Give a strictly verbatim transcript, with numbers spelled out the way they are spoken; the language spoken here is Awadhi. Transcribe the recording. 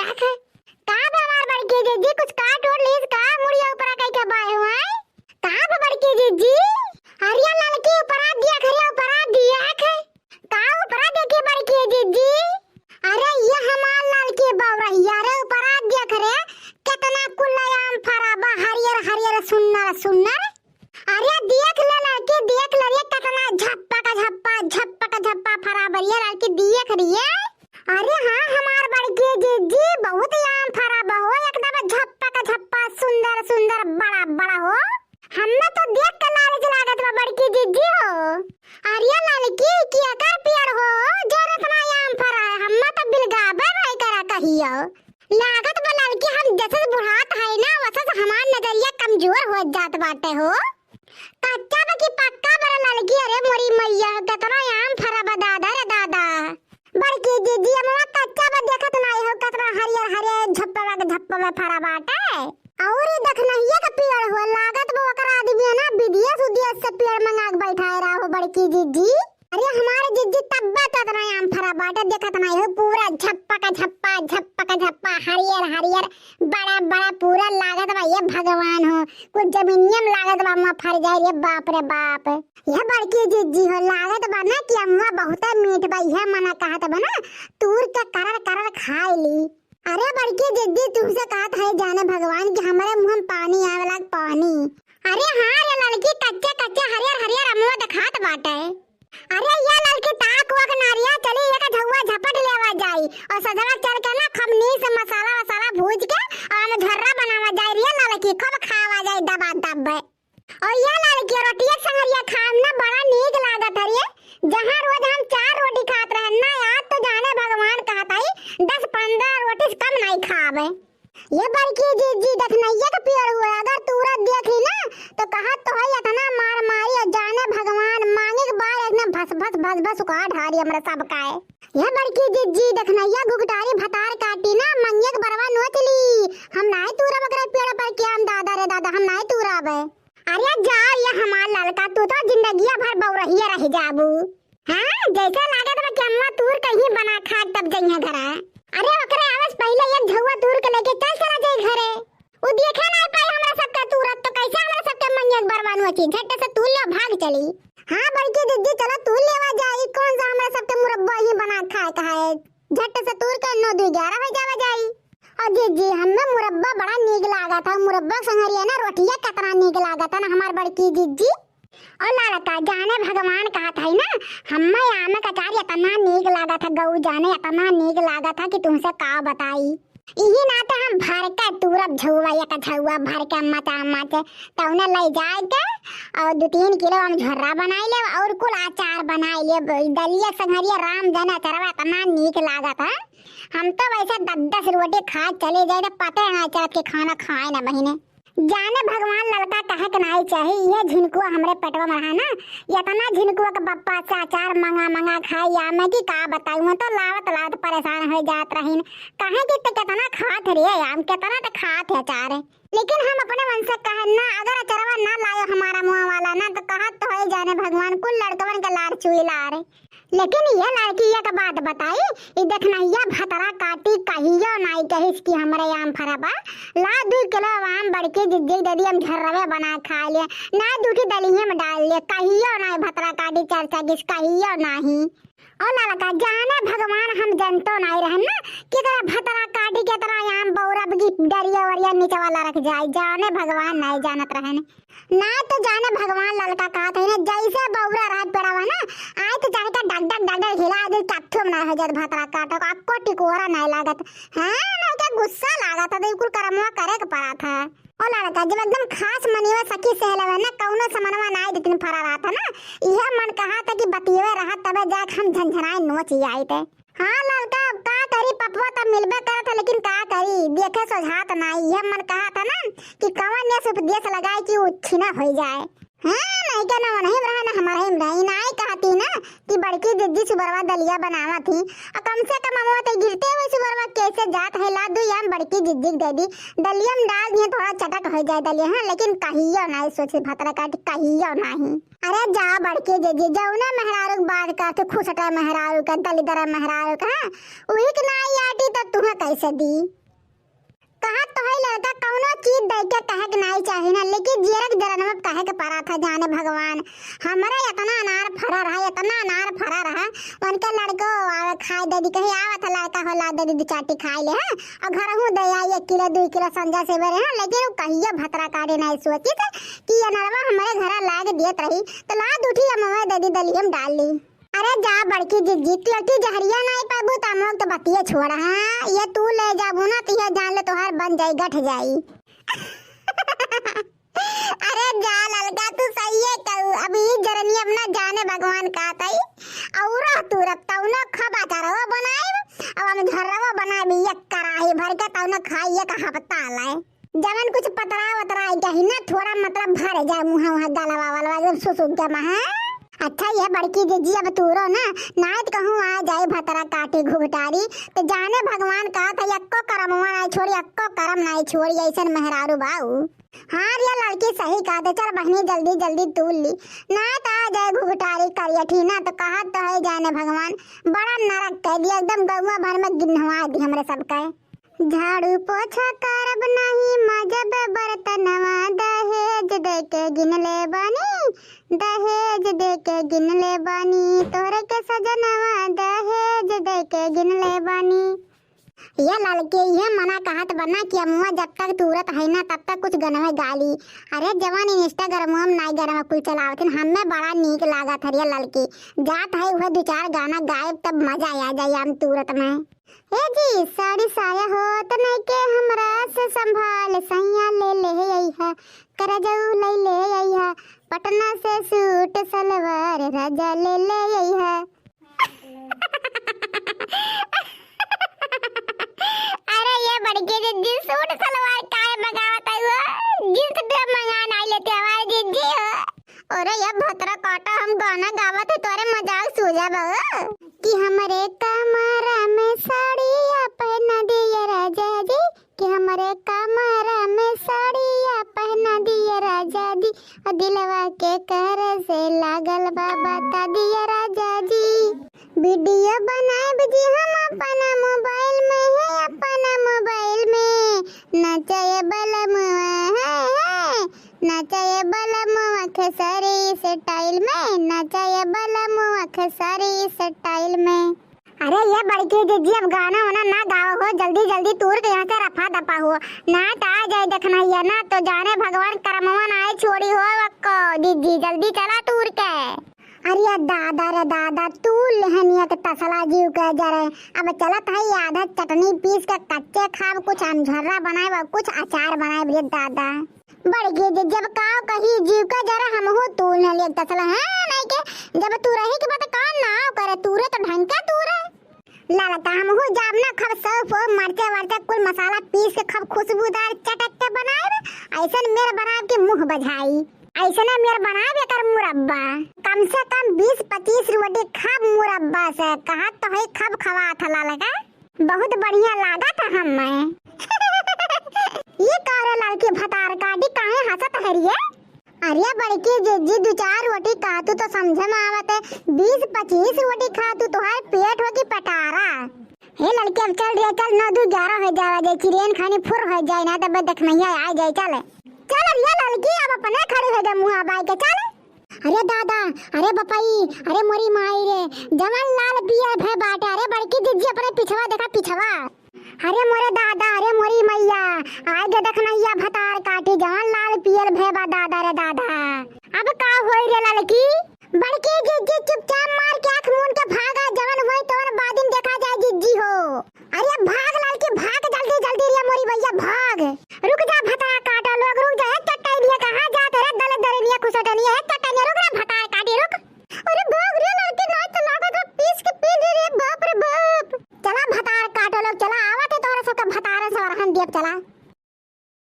आखे, का बा हमार बड़की जिज्जी, कुछ काट ओट लीस का, मुड़िया ऊपरा कइके बाए हो, आए? का बा बड़की जिज्जी? अरे ललकी ऊपरा देख रे, ऊपरा देख। का ऊपरा देखी बड़की जिज्जी? अरे ये हमार ललकी बउरहिया रे, ऊपरा देख रे, केतना कुल आम फरा बा, हरियर हरियर, सुन्नर सुन्नर। अरे देख ले ललकी, देख ले रे, केतना झप्पा का झप्पा, झप्पा का झप्पा फरा बा रे ललकी, देख रे। अरे हाँ, हमार बड़की जिज्जी, बहुत आम फरा बा हो, एकदम झप्पा का झप्पा, सुंदर सुंदर, बड़ा बड़ा हो। हम्मे तो देख के लालच लागत बा बड़की जिज्जी हो। अरे ललकी, केकर पेड़ हो, जो एतना आम फरा है? हम्मे तो बिलगाबे नाई करा कहियो। लागत बा ललकी, हम जैसे बुढ़ात है ना, वैसे से हमार नजरिया कमजोर हो जात बाटे हो। कच्चा बा कि पक्का बा रे ललकी? अरे मोरी मैया, केतना आम फरा बा दादा रे दादा। बड़की जिज्जी, अमवा कच्चा बा, देखत नाई हो केतना हरियर हरियर झप्पवा के झप्पवा फरा बाटे। और ई दखनहिया के पेड़ हो, लागत बा ओकर आदमी है ना, विदेश उदेश से पेड़ मंगा के बैठाए रहा हो बड़की जिज्जी। अरे हमारे जिज्जी, तब्बे तो एतना आम फरा बाटे, देखत नाई हो, पूरा झप्पा का झप्पा, झप्पा का झप्पा, हरियर हरियर, बड़ा बड़ा, पूरा लागत बा ये भगवान हो, कुछ जमीनिया में लागत बा अमवा फर जाए रे बाप रे बाप। यह बड़की जिज्जी हो, लागत बा ना कि अमवा बहुते मीठ बा, यह मना कहत बा ना, तूर के करर करर खाए ली। अरे बड़की जिज्जी, तुमसे कहत है जाने भगवान कि हमरे मुंह में पानी आवे लाग, पानी। अरे हाँ रे ललकी, कच्चे कच्चे हरियर हरियर अमवा देखात बाटे। अरे ये ललकी, ताक वाक ना रिया, चली एक झउआ झपट लेवा जाई और सजवा चल के ना खूब नीक से मसाला वसाला भूज के और आम झर्रा बनावा जाई रे ललकी, खूब खावा जाई दबा दब। और ये ललकी, रोटिया संगरिया खाम ना, बड़ा नीक लागत है रे। जहाँ रोज हम चार रोटी खात रहन ना, आज तो जाने भगवान कहत है दस पन्द्रह रोटी से कम नाई खाबे। ये बड़की जिज्जी, दखनैया के पेड़ हुए, अगर तूरत देखी ना तो कहत तो है एतना मार मारी, और जाने भगवान मांगे के बाद एकदम भस भस भस भस उखाड़ ढारी हमरा सब का है। ये बड़की जिज्जी, दखनैया घुघटारी भतार काटी ना, मंगिया के बरवा नोच ली। हम नाय तूरब ओकरे पेड़ पर के आम, दादा रे दादा, हम नाय तूरब। अरे जाओ ये हमार ललका, तू तो जिंदगिया भर बउरहिया रह जाबू। हाँ, जैसे लागत बा कि अम्मा तूर कहीं बना खा तब जइहे घरा। अरे ओकरे आवे से पहिले एक झउआ तूर के लेके चल चला जाई घरे। उ देखे नाई पाई हमरा सबके तूरत, तो कैसे हमरा सबके मंगिया के बरवा नोची? झट से तूर ले भाग चली। हाँ बड़की जिज्जी, चलो तूर लेवा जाई, कौन सा हमरा सबके मुरब्बा ही बना खाए का है। झट से तूर के नौ दू ग्यारह हो जावा जाई। और जिज्जी, हमें मुरब्बा बड़ा नीक लागत है, मुरब्बा संगरिया ना रोटिया कितना नीक लागत है ना हमार बड़की जिज्जी। और ललका, जाने भगवान कहत है ना, हमें आम के अचार इतना नीक लागत है, गऊ जाने इतना नीक लागत है कि तुमसे का बताई। इही नाते हम भर के तूरब झउआ, एक झउआ भर के मचा मच तौने ले जाए के और दू तीन किलो हम झर्रा बनाई लेब और कुल अचार बनाई लेब। दलिया संगरिया राम जाने अचारवा इतना नीक लागत है। हम तो वैसे दस दस रोटी खा चले जाए, तो पते ना चलत कि खाना खाए ना बहिने। जाने भगवान ललका कहे के नाई चाही, ये झिनकुआ हमरे पेटवा में रहा ना, इतना झिनकुआ के बप्पा से अचार मंगा मंगा खाई आमे कि का बताई, हम तो लावत लावत परेशान हो जात रहीन। कहे कि ते कितना खात रे आम, कितना ते खात है अचार, लेकिन हम अपने मन से कहे ना, अगर अचरवा ना लायो हमारा मुँह वाला ना, तो कहत तो है जाने भगवान कुल लड़कवन के लार चुई लार। लेकिन ये लड़की एक बात बताई, ई देखनहिया भतरा काटी कहियो नाई कहिस कि हमरे आम फरा बा। ला दू किलो आम बड़की जिज्जी दे दी, हम झर्रवे बना खा लिए, ना दू की दलिये में डाल लिए, कहियो नाई भतरा काटी चर्चा किस, कहियो नाही। ओ ललका, जाने भगवान हम जनतो नाई रहन ना, कि तोरा भतरा काटी के तोरा आम बौरब की डरिया वरिया नीचे वाला रख जाए, जाने भगवान नाई जानत रहन। ना तो जाने भगवान ललका कहत है ना, जैसे बौरा रहा पेड़वा ना, आए तो चढ़ के डग डग डग डग हिला दे, चट्ठू में ना हो जात भतरा काटो, आपको टिकोरा नहीं लागत। हाँ, नहीं क्या गुस्सा लागत है, तो कुल करमवा करे के पड़ा था। ओ ललका, जब एकदम खास मनिवा सखी सहेलवा ना, कौनो समनवा नाई देतिन फरा रहा था ना, इहे मन कहा था कि बतिये रहा, तबे जाके हम झनझनाए नोच ही आए थे। हाँ ललका, अब का करी, पपवा त मिलबे करत है, लेकिन का करी, देखे सोझात नाई। इहे मन कहा था ना कि कवन ने से उपदेश लगाए कि उ छिना हो जाए। हाँ, नहीं के ना वनही में रहे, ना हमारे में रहे। नाई कहती ना कि बड़की जिज्जी सुबरवा दलिया बनावत ही, और कम से कम अमवा ते गिरते हुए सुबरवा कैसे जात है, ला दू आम बड़की जिज्जी के दे दी, दलिया में डाल दिए, थोड़ा चटक हो जाए दलिया। हाँ, लेकिन कहियो नाई सोचे भतरा काटी, कहियो नाही। अरे जा बड़की जिज्जी, जौने मेहरारू के बात करत हो, खुसटे मेहरारू के, दलिदर मेहरारू के, हाँ, उही के नाई आटी त तुहे कैसे दी? कहत तो है लड़का, कौनो चीज दे के कहे के नाई चाही ना, लेकिन जियरक जरनवा कहे के परा था, जाने भगवान। हमरे इतना अनार फरा रहा, इतना अनार फरा रहा, उनके लड़को आवे खाए दे दी, कहीं आवत है लड़का हो, ला दे दी, दू चाटी खाए ले, हाँ? और घरहू दे आई एक किलो, दू किलो संझा से बेरे, हाँ? लेकिन वो कहियो भतरा काटे नाई सोची थे कि ये अनरवा हमरे घरा लाग दियत रही, तो ला दू ठी अमवा दे दी, दलिया में डाल ली। अरे जा बड़की जिज्जी, तू एक ठी जहरिया नाई पाबू, त हम लोग तो बतिये छोड़, हाँ? ये तू ले जाबू ना, तो ये जान ले तोहार बन जाई, गठ जाई। अरे जा ललका, तू सही है कहू। अब ई जरनी अपना जाने भगवान का तई। और तू रब तौनो खबा चरवा बनाए, अब हम झर्रवा बनाए भी एक कराही भर के तौनो खाई एक हफ्ता लाए। जवन कुछ पतरा वतरा आई कही ना, थोड़ा मतलब भर जाए मुँह वहाँ गलवा वलवा एकदम सुसुक के महा। अच्छा ये बड़की जिज्जी अब तूरो ना, नाय त कहूँ आ जाए भतरा काटी घुघटारी, तो जाने भगवान का था यक्को करमवा नाय छोड़ी, यक्को करम नाय छोड़ी, ऐसन मेहरारू बाऊ। हाँ रे लड़की सही कहा थे, चल बहनी जल्दी जल्दी तूल ली, ना तो आ जाए घुघटारी करियठी ना तो कहत तो है जाने भगवान बड़ा नरक कह दिया, एकदम गौवा भर में गिन्हवा दी हमरे सबके। झाड़ू पोछा करब नाही माजब बर्तनवा, दहेज देके गिनले बानी, दहेज देके गिनले बानी, तोरे के सजनवा दहेज देके गिनले बानी। ये ललके ये मना कहत बना कि अमुआ जब तक तूरत है ना तब तक कुछ गनवे गाली। अरे जवान Instagram में नाई गनवा कुल चलावत हन, हमें बड़ा नीक लागत हरिया ललके। जात है वह दो चार गाना गायब तब मजा आ जाए हम तूरत में। ए जी, साड़ी साया होत नइखे हमरा से संभाल, सैया ले ले अइहा, करजऊ ले ले अइहा, पटना से सूट सलवार राजा ले ले अइहा। अरे ये बड़की जिज्जी सूट सलवार काहे मंगावत है वो? जींस टॉप मंगा नाई लेते हमारे जिज्जी हो। अरे ये भतरा काटा हम गाना गावत है तोरे मजाक सूझा बा। कि हमरे कमरा में साड़िया पहना दिया राजा जी, कि हमरे कमरा में साड़िया पहना दिया राजा जी, और दिलवा के करे से लागल बा बता दिया राजा जी। वीडियो बनाएब जी हम अपना मोबाइल में, है अपना मोबाइल में, नचए बलमुआ है, है नचए बलमुआ खेसारी स्टाइल में, नचए बलमुआ खेसारी स्टाइल में। अरे ये बड़की जिज्जी, अब गाना वाना ना गाओ हो, जल्दी जल्दी तूर के यहाँ से रफा दफा हो, ना तो आ जाए देखनहिया, ना तो जाने भगवान करमवा ना आए छोड़ी हो अक्को। जिज्जी जल्दी चला तूर के। अरे दादा रे दादा, तू लेहनिया के तसला जीव के जरे। अब चलत है आधा चटनी पीस के कच्चे खाब, कुछ अमझर्रा बनाएब, कुछ अचार बनाएब रे दादा। बड़की जिज्जी, अब काव कही जीव के जरे, हमहू तूल न लेब तसला, हैं? नहीं के जब तू रही के बात का नाव करे, तूरे तो ढंग के तूरे। ललका हमहू जाब ना, खूब सौंफ ओफ, मरचा वरचा, कुल मसाला पीस के खूब खुशबूदार चटक के बनाएब। ऐसन मेर बनाएब कि मुँह बझाई। ऐसने मेर बनाएब एकर मुरब्बा। कम से कम बीस पच्चीस रोटी खूब मुरब्बा से। कहत तो है खूब खवात ह ललका। बहुत बढ़िया लागत ह हमें। ये का रे ललकी भतार काटी, काहे हंसत है रे? अरे बड़की जिज्जी, दू चार रोटी खातू तो समझे में आवत है, बीस पच्चीस रोटी खातू तोहार पेट होगी पटारा। हे ललकी, अब चल रे, चल, नौ दू ग्यारह हो जावा जाए, चिड़ियन खानी फुर हो जाए ना, तब देखनहिया आ जाए, चल। चल अब ये ललकी, अब अपने खड़ी हो जा मुँह बाई के, चल। अरे दादा, अरे बपई, अरे मोरी माई रे, जवन लाल पियर भय बाटे, अरे बड़की जिज्जी अपने पिछवा देखा, पिछवा। अरे मोरे दादा, अरे मोरी मैया, आगे देखनहिया भतार काटी, जवन लाल पियर भय बा दादा रे दादा। अब का होई रे ललकी? बड़की जिज्जी चुपचाप मार के आँख मूंद के भागा, जवन होई तवन बादिन देखा जाए जिज्जी हो।